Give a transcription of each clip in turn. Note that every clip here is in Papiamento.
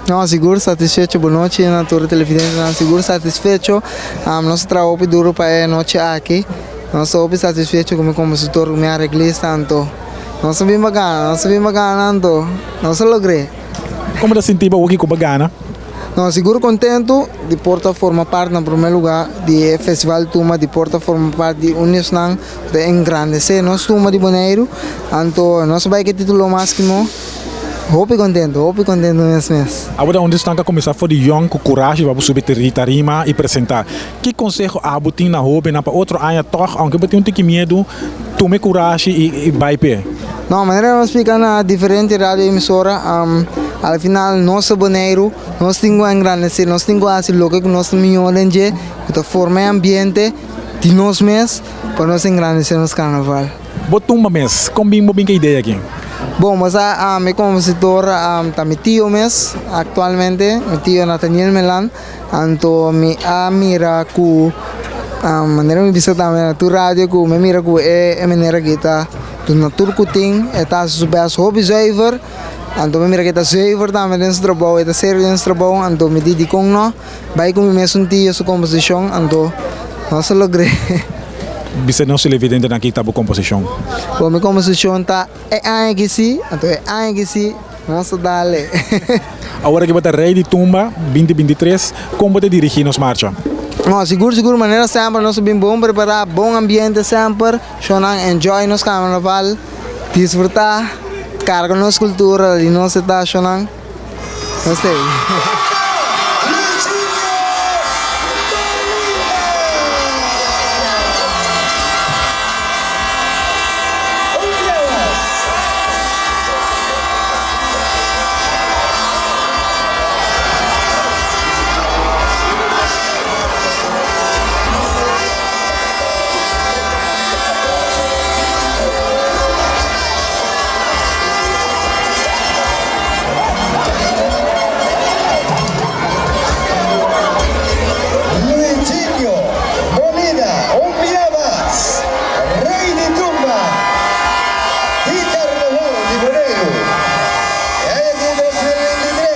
No, sigur satisfecho. Bon nochi na tur televidentenan. Sigur satisfecho. Nos a traha hopi duro pa e nochi aki. Nos ta hopi satisfecho ku mi kompositor, ku mi areglista anto nos a bin pa gana, nos a bin pa gana anto nos a logr'é. Komo ta sinti bo awor ku bo a gana? No, sigur kontentu di por ta forma parti na promé lugá di e festival Tumba, di por ta forma parti di un di esnan ku ta engrandesé nos tumba di Boneiru. Anto nos a bai ku e título mas ki mo. Hopi kontentu, hopi kontentu mes mes. Abo ta un di esnan ku a kuminsá for di yòn ku kurashi pa bo subi tarima i presentá. Ki konseho abo tin na hóbennan pa otro aña tòg, ounke bo tin un tiki miedu, tuma e kurashi i bai p'e? No, manera nos splika na diferente radio emisora, al final nos ta Boneiru, nos tin ku engrandesé, nos tin ku hasi loke ku nos ta mihó den dje, ku ta forma e ambiente di nos mes pa nos engrandesé nos karnaval. Bo tumba mes, kon bin bo bin ku e idea aki? Bon, bo sa mi kompositor ta mi tio mes aktualmente, mi tio Nathaniel Melan. Anto mi a mira ku manera mi bisa tambe na tur radio ku mi mira ku e manera aki ta duna tur ku tin e ta hasi su best hopi zuiver anto mi mira ku e ta zuiver tambe den su trabou e ta serio den su trabou anto mi di dikon no bai ku mi mesun tio su komposishon anto nos a logr'é. Bisa nos televidentenan ki ta bo komposishon. Bon mi komposishon ta e aña aki si anto e aña aki si. Nos ta dale. Awor aki bo ta Rey di Tumba 2023, kon bo ta dirigi nos marcha? No, sigur sigur manera semper nos ta bin bon prepara, bon ambiente semper, shownan enjoy nos carnaval, disfruta, carga nos cultura di nos eta shownan, nos ta ey. Luiginho Molina, un bia mas, Rey di Tumba di Carnaval di Boneiru e aña di 2023.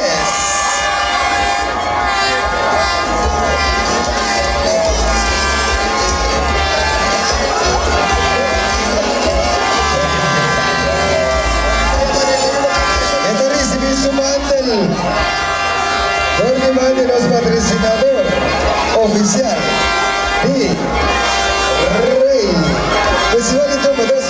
E ta ricibi su mantel door di man di nos patrocinador oficial di Rey Festival di Tumba.